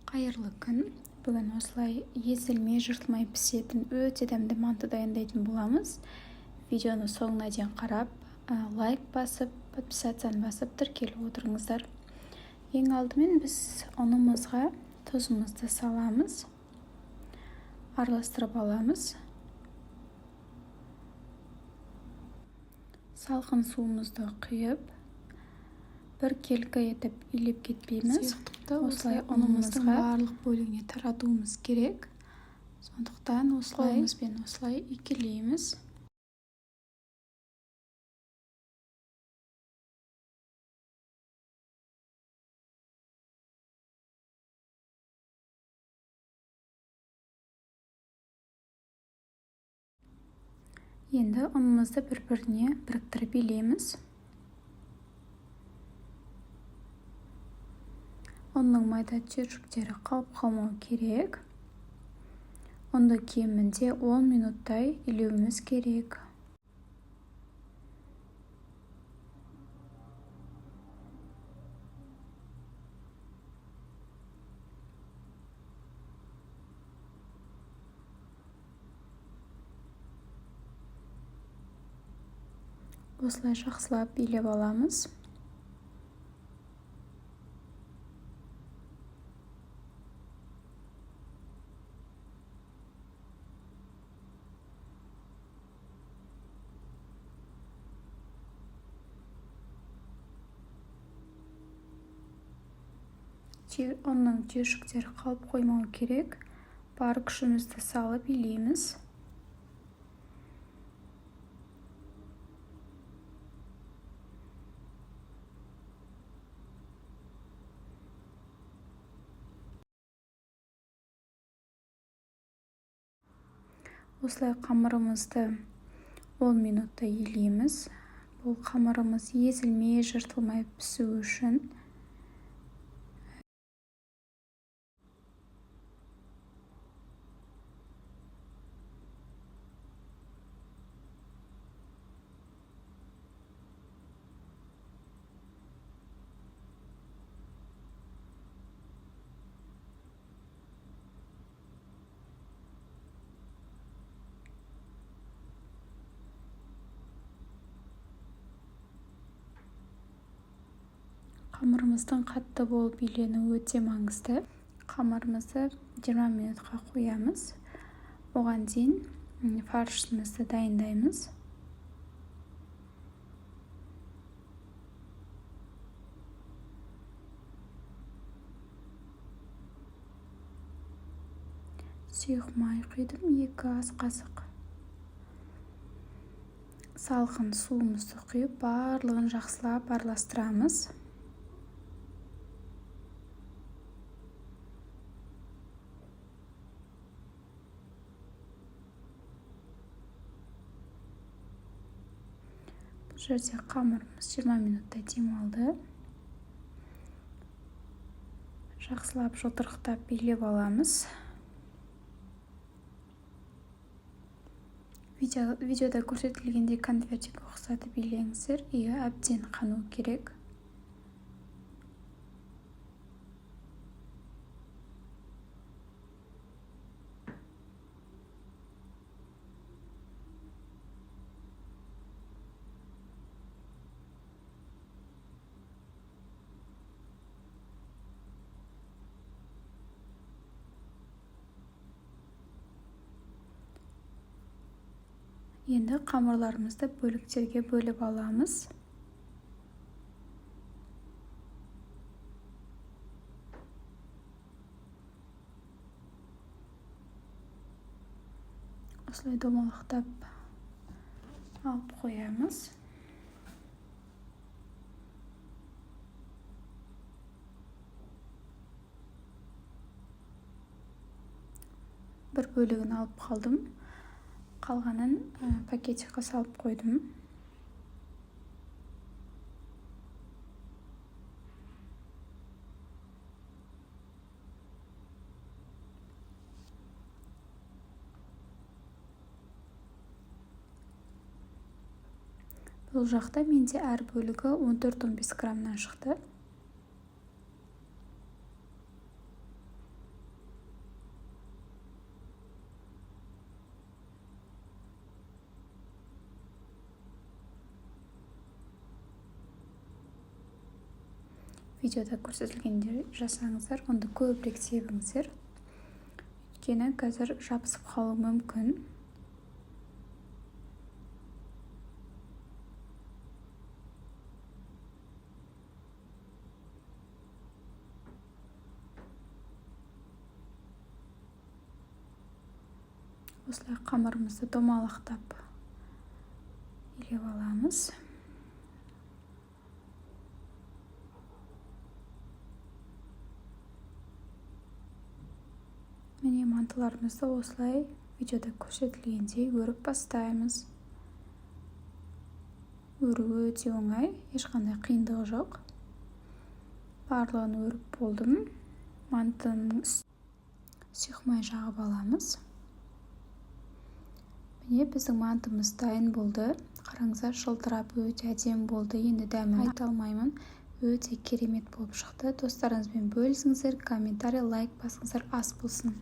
Қайырлы күн. Бүгін осылай езілмей, жыртылмай пісетін өте дәмді манты дайындайтын боламыз. Видеоны соңына дейін қарап, лайк басып, подписацияны басып, тіркеліп отырыңыздар. Ең алдымен біз ұнымызға тұзымызды саламыз. Араластырып аламыз. Салқын суымызды құйып, бір келкі етіп илеп кетпейміз. Сұйықтықты Осылай осылай ұнымыздың ұнымызға барлық бөлігіне таратуымыз керек. Сондықтан осылай қолымызбен осылай үйкелейміз. Енді ұнымызды бір-біріне біріктіріп илейміз. Ұнның майда түйіршіктері қалып қалмау керек. Ұнды кемінде 10 минуттай илеуіміз керек. Осылай жақсылап илеп аламыз. Ұнның түйіршіктері қалып қоймау керек. Бар күшімізді салып илейміз. Осылай қамырымызды 10 минутта илейміз. Бұл қамырымыз езілмей, жыртылмай пісу үшін. Қамырымыздың қатты болып иленуі өте маңызды. Қамырымызды 20 минутқа қоямыз. Оған дейін фаршымызды дайындаймыз. Сұйық май құйдым, 2 ас қасық. Салқын суымызды құйып, барлығын жақсылап араластырамыз. Бұл жерде қамырымыз 20 минуттай демалды. Жақсылап жылтырықтап билеп аламыз. Видеода көрсетілгендей конфетиге ұқсатып билеңіздер, иі әбден қану керек. Енді қамырларымызды бөліктерге бөліп аламыз. Осылай домалақтап алып қоямыз. Бір бөлігін алып қалдым. Қалғанын пакетикке салып қойдым. Бұл жақта менде әр бөлігі 14-15 граммнан шықты. Видеода көрсетілгендей жасаңыздар, ұнды көбірек себіңіздер. Өйткені қазір жабысып қалуы мүмкін. Осылай қамырымызды домалақтап илеп аламыз. Міне, мантыларымызды осылай видеода көрсетілгендей өріп бастаймыз. Өру өте оңай, ешқандай қиындығы жоқ. Барлығын өріп болдым. Мантының сұйық май жағып аламыз. Міне, біздің мантымыз дайын болды. Қараңыздар, жылтырап өте әдемі болды. Енді дәмін айта алмаймын. Өте керемет болып шықты. Достарыңызбен бөлісіңіздер, комментарий, лайк басыңыздар. Ас болсын.